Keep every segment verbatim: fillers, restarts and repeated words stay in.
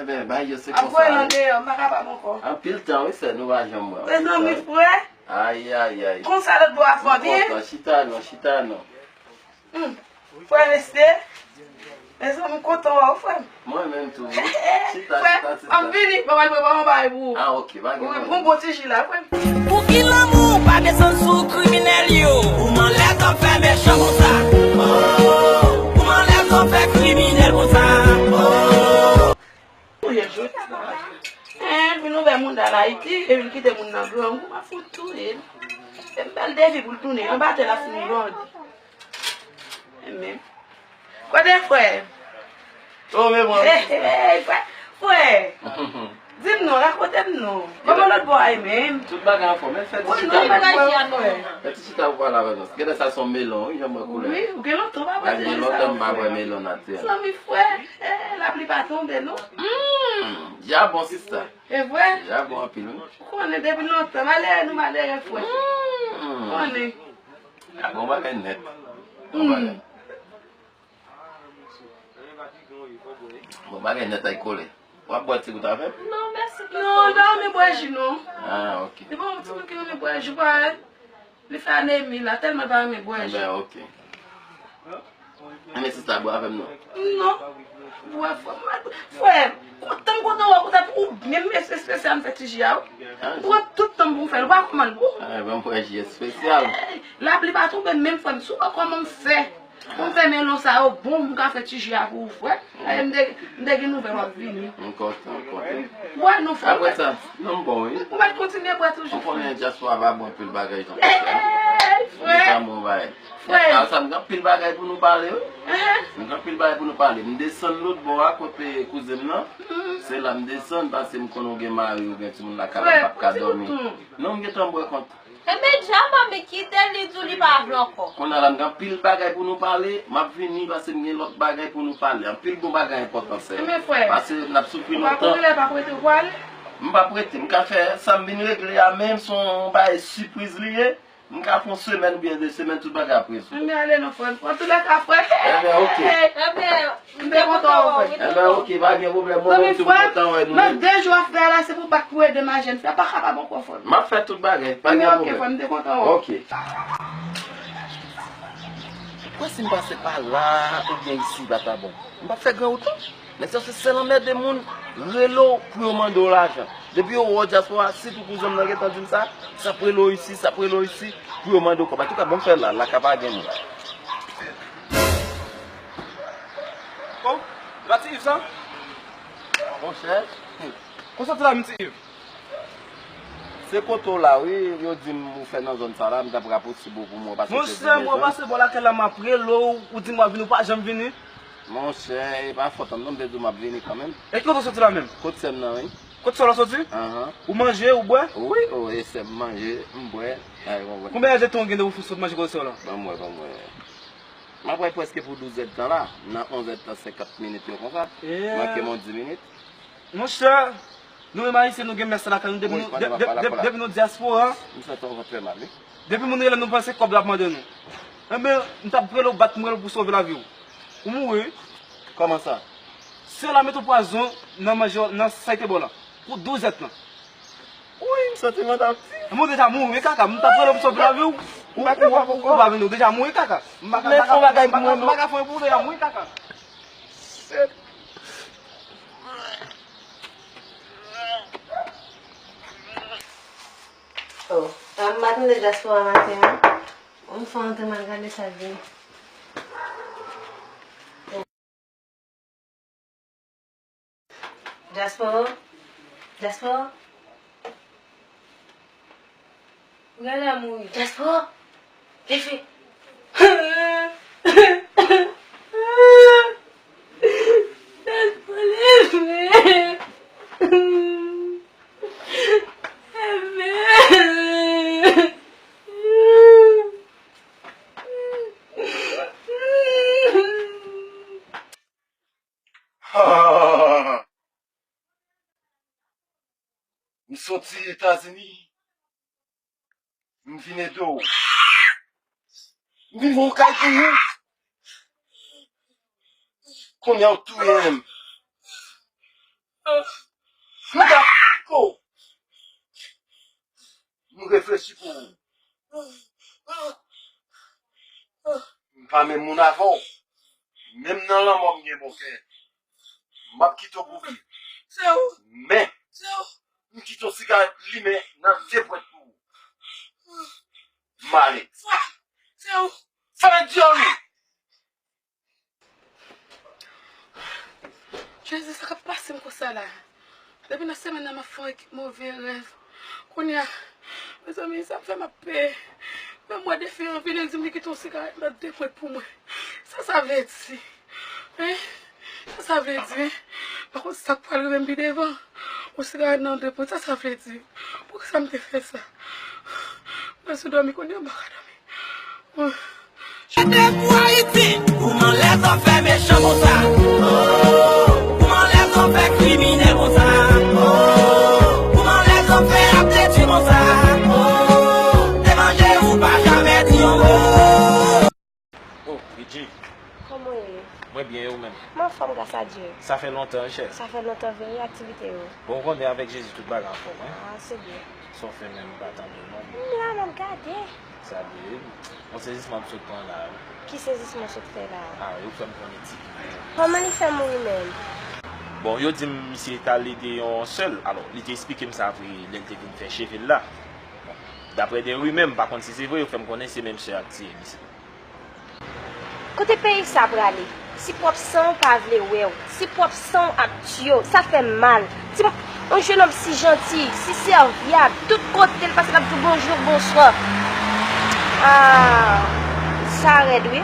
Men, bay yo se ap konsa voye l wi. Andeyò, m pa kapab ankò. Anpil tan wi sè, nou pa janm wè. Mezanmi, frè. Ay, ay, ay. Konsa lòt bò a fè byen. Kontan, chita non, chita non. Hmm. Frè reste. Mezanmi, m kontan wè w, frè m. Mwen menm tou wi. Chita, chita, chita. Frè, m ap vini, m ap al prepare yon bagay pou ou. Ah, ok, pa gen pwoblèm. Wi, yon bon ti ji la, frè m. Pouki lanmou pa desann sou kriminèl yo? Kouman lèzòm fè mechan konsa? Oh, kouman lèzòm fè kriminèl konsa? Oh. Touye l jodi. Eh, vin ouvè moun nan Ayiti, e vin kite moun nan grangou, m ap fout touye l. E m ba l defi pou l tounen, anba tè l ap fin grandi. E men. Kote frè? Oh, men mwen. Hey, hey, frè. Frè. Di m non, rakonte m non. Kòman lòt bò a ye menm? Tout bagay anfòm. Men fè ti chita. Fè ti chita pou pale avè nou. Gade sa, se yon melon wi, jan m wè koulè. Wi, ou gen lontan pa wè. Gen lontan m pa wè melon natirèl. Zanmi frè, eh, lapli pa tonbe non. Hmm, ja bon sista. E vre? Ja bon anpil wi. Ou konnen depi lontan, malere nou malere frè. Hmm. Konnen. Ah, bon bagay nèt. Bon bagay. Bon bagay nèt ay kole. W ap bwè ti gout avè m? Non, mèsi. Non, li pa renmen bwè ji non. Ah, ok. Li pa yon timoun ki renmen bwè ji, pa wè. Li fè anemi la, tèlman li pa renmen bwè ji. Enben, ok. Enben, sista, bwè avè m non. Non. Bwè, frè m, frè m, tan m kontan wè w konsa pou ou, menm espesyal m fè ti ji a, wi. Ah, m pran tout tan m pou m fè l, ou pa kòman l bon. Ah, ban m bwè ji espesyal. Lapli pa tonbe menm, frè m, si w pa kòman m fè. Pou m fè melon sa yo bon, m ka fè ti ji a pou ou, frè. Aye, m te, m te gen nouvèl w ap vini. M kontan, m kontan. Bwè non, frè. Apre sa, non, m bon, wi. Ou mèt kontinye bwè toujou, frè. Ou konnen dyaspora pa bon anpil bagay jan konsa. Hey, frè. Li pa bon bagay. Frè. A sa, m gen anpil bagay pou nou pale, wi. M gen anpil bagay pou nou pale. M desann lòt bò a kote kouzen m nan. Se la m desann, paske m konnen ou gen mari, ou gen timoun lakay la, m p ap ka dòmi. Non, m gentan bwè kont. Enben, dja manmi kite l, li di w li pa vle ankò. Kounye a la, m gen anpil bagay pou nou pale. M ap vini, paske m gen lòt bagay pou nou pale. Anpil bon bagay enpòtan, sè. Enben, frè. Paske n ap soufri lontan. Ou pa kouri la, pa prete, ou prale? M p ap rete. M ka fè sa m vin regle a, menm si yon bagay sipriz li ye. M ka fè yon semèn oubyen de semèn, tout bagay ap rezoud. Enben, ale non, frè m. Antoulèka, frè. Enben, ok. Enben, M te kontan wè w, frè. Enben, ok, pa gen pwoblèm. Mwen menm tou, m kontan wè nou. Nan de jou ap fè la, se pou bat pou ede m a jèn fi a, pa kapab ankò, frè m. M ap fè tout bagay, pa gen pwoblèm. Enben, ok, frè m, m te kontan wè w. Ok. Ou kwè si m pase pa la, oubyen isi, pa ta bon? M p ap fè granwout non. Nèg sa se sèl anmède moun, rele w pou yo mande w lajan. Depi yo wè w dyaspora, sitou kouzen m nan gentan di m sa, s ap rele w isi, s ap rele w isi, pou yo mande w kòb. Antouka, ban m fè la, la ka pa gen moun. Oh, e pa ti Iv sa? Monchè. Konsa ti la menm ti Iv. Se kote w la, wi, yo di m ou fè nan zòn sa la, m t ap rapousib ou pou mwen pase. Monchè, mwen pase bò lakay la, m ap rele w, ou di m w ap vini, ou pa janm vini. Monchè, e pa fòt an m non, m te di w m ap vini kanmenm. E ki kote w soti la menm? Kot sè m nan, wi. Kot sè w la soti? Ahan. Ou manje, ou bwè? Wi, o, e sè m manje, m bwè. Ay, bon, bwè. Konbyen èdtan w gen depi w fin sot manje kote sè w la? Ban m wè, ban m wè. M ap wè prèske pou douz èdtan la. Nan onz èdtan senkant minit yo konsa. Manke m yon dis minit. Monchè, nou menm Ayisyen, nou gen mès lakay nou, depi nou, de-, de-, de-, depi nou dyaspora. M santi yon vant fè mal, wi. Depi moun rele nou, panse kòb l ap mande nou. Enben, m t ap rele w, bat m rele w pou sove lavi w. Ou mouri, wi. Kòman sa? Sè w la mete w pwazon nan manje w, nan sa l te ba w la. Pou douz èdtan. Wi, m santi vant ap di. Enben, ou deja mouri, wi, kaka. M t ap rele w pou sove lavi w. Ou, ou, ou, ou pa vini, ou deja mouri, kaka. M pa ka, m pa ka fè yon bagay pou mwen, non. M pa ka fè yon pou ou, deja mouri, kaka. Shit. Oh, a m pa tande dyaspora maten an. Yon fwa antre m al gade sa k gen. Dyaspora, dyaspora. Gade a mouri. Dyaspora, leve. Dyaspora, leve. Leve. M soti Etazini, m vin ede w. M vin fè yon kay pou ou. Kounye a w touye m. reflechi pou ou. M pa menm moun avè w. Menm nan lanmò m gen bon kè. M ap kite w pou viv. Se ou. Men, se ou. M kite yon sigarèt limen nan de pwent pou ou. M ale. Sa, se ou. Fè dyòl ou. Jezi, sa k ap pase m konsa la? Depi nan semèn nan, m ap fè yon ekip move rèv. Kounye a, mezanmi, sa m fè m ap peye. Menm mwen defi an vini, l di m li kite yon sigarèt nan de pwent pou mwen. Sa sa vle di? Hein? Sa sa vle di? M pa konn sa k pral rive m pi devan. Yon sigarèt nan de pwent, sa sa vle di? Poukisa m te fè sa? Mwen sou dòmi kounye a, m pa ka dòmi. Mete pou Ayiti. Kouman lèzòm fè mechan konsa? Oh, kouman lèzòm fè kriminèl konsa? Oh, kouman lèzòm fè ap detwi konsa? Oh, te manje ou pa jamè di yon mo. Oh, Bidji. Kòman w ye? Mwen byen, e ou menm? M anfòm, gras a Dye. Sa fè lontan, wi, chè. Sa fè lontan vre, e aktivite yo? Bon, ou konnen avèk Jezi tout bagay anfòm, wi. Ah, se byen. Sa w fè menm, m pa tande w non. M la, m ap gade. Sa vre, wi. Yon sezisman m sot pran la, wi. Ki sezisman w sot fè la? Ah, yo fè m konnen ti. Kòman li fè mouri menm? Bon, yo di m misye t al ede yon sè l. Alò, li te eksplike m sa apre lè l te vin fè cheve l la. Bon, daprè de rimè, m pa konn si se vre, yo fè m konnen se menm sè a k tiye misye. Kote peyi sa prale? Si pwòp san w pa vle wè w, si pwòp san w ap tiye w, sa fè mal. Ti m-, yon jenòm si janti, si sèvyab, tout kote l pase l ap di w bonjou, bonswa. Ah, sa rèd wi.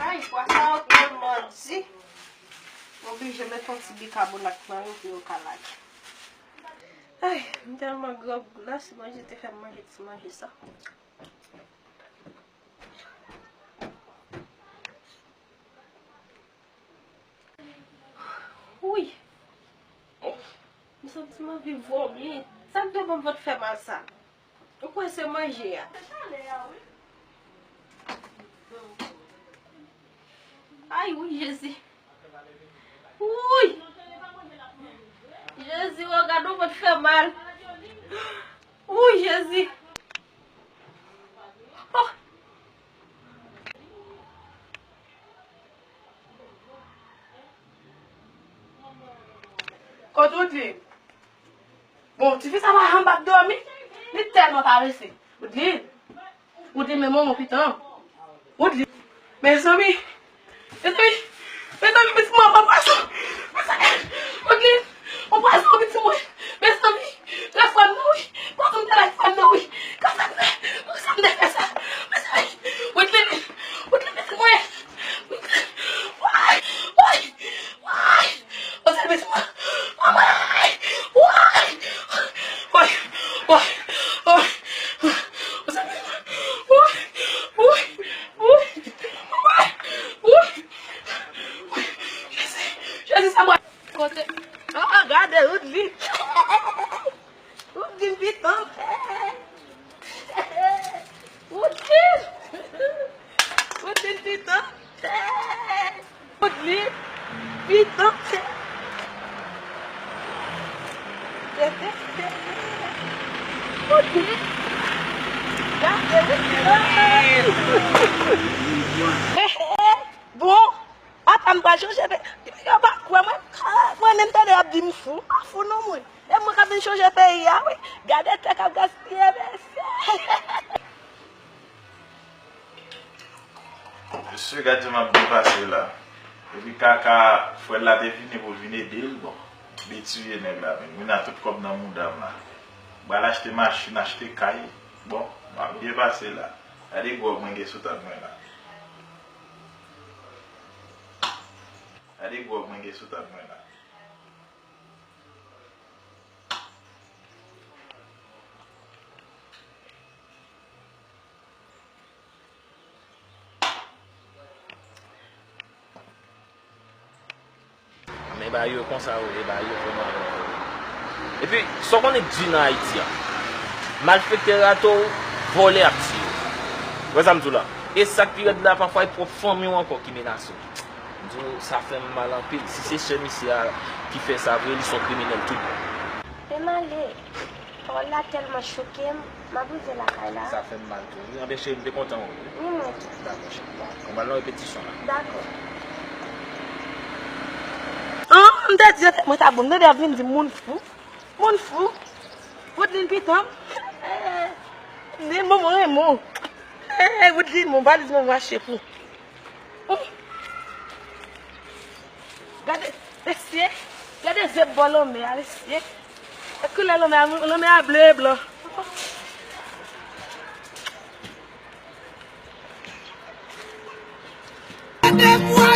Ay, bwa sa yo tèlman di. M oblije met yon ti bikabonat nan yo pou yo ka lage. Ay, m tèlman grangou la, si manje te fè m manje ti manje sa. Wi. M santi m anvi vomi. Sa k dwe ban m vant fè mal sa? Ou kwè se manje a? Ay, wi, Jezi. Wouy! Jezi, o, gade yon vant fè mal. Wouy, Jezi. Oh! Kot Woodline? Bon, tifi sa pa janm p ap dòmi. Li tèlman parese. Woodline. Woodline, men manman pitan. Woodline. Mezanmi. Mezanmi. Mezanmi, pitit mwen pran pwason. Mezanmi. Woodline. Pran pwason pitit mwen. Mezanmi. Lè frè m nan, wi. Pwason m te bay frè m nan, wi. Kisa m fè? Poukisa m te fè sa? Mezanmi. Woodline. Woodline, pitit mwen. Woodline. Woy. Woy. Woy. Woy. Woy. Woy. Woy. Woy. Woy. Jezi, Jezi, sa mwen. Kote? Ah, gade, Woodline. Woodline pitan. Woodline. Woodline pitan. Woodline pitan. Woodline. Gade Woodline. Bon, apa m pral chanje pe-, yo pa kwè mwen. Mwen menm tande y ap di m fou. M pa fou non mwen. E mwen k ap vin chanje peyi a, wi. Gade tè k ap gaspiye, mesye. Mesye, gade jan m ap byen pase la. Epi kaka frè l la te vini pou l vin ede l, bon. Detwiye nèg la, men. Mwen nan tout kòb nan mouda m la. M pral achte machin, achte kay. Bon, m ap byen pase la. Gade gwòg mwen gen sou tab mwen la. Gade gwòg mwen gen sou tab mwen la. Men bagay yo konsa yo ye, bagay yo vrèman vrèman yo. Epi, sa w konnen k di nan Ayiti a? Malfektè rate w, vòlè ap tiye w. Ou wè sa m di w la? E sa k pi rèd la, pafwa e pwòp fanmi w ankò ki menase w. M di w, sa fè m mal anpil. Si se sè misye a ki fè sa vre, li se yon kriminèl tout bon. Pè m ale. Pawòl la tèlman choke m, m ap rive lakay la. Sa fè m mal tou wi. Anben cheri, m te kontan wè w wi. Ni mwen tou. Dakò cheri. Bon, m al nan repetisyon la. Dakò. An, m te di yo te mwen ta bon. M tande y ap vin di m moun fou. Moun fou. Woodline pitan m. M di Momo renmen w. Woodline, mon valiz Momo achte pou. Gade, mesye, gade zye bò lanmè a, mesye. E koulè lanmè a, lanmè a ble e blan. Gade mwa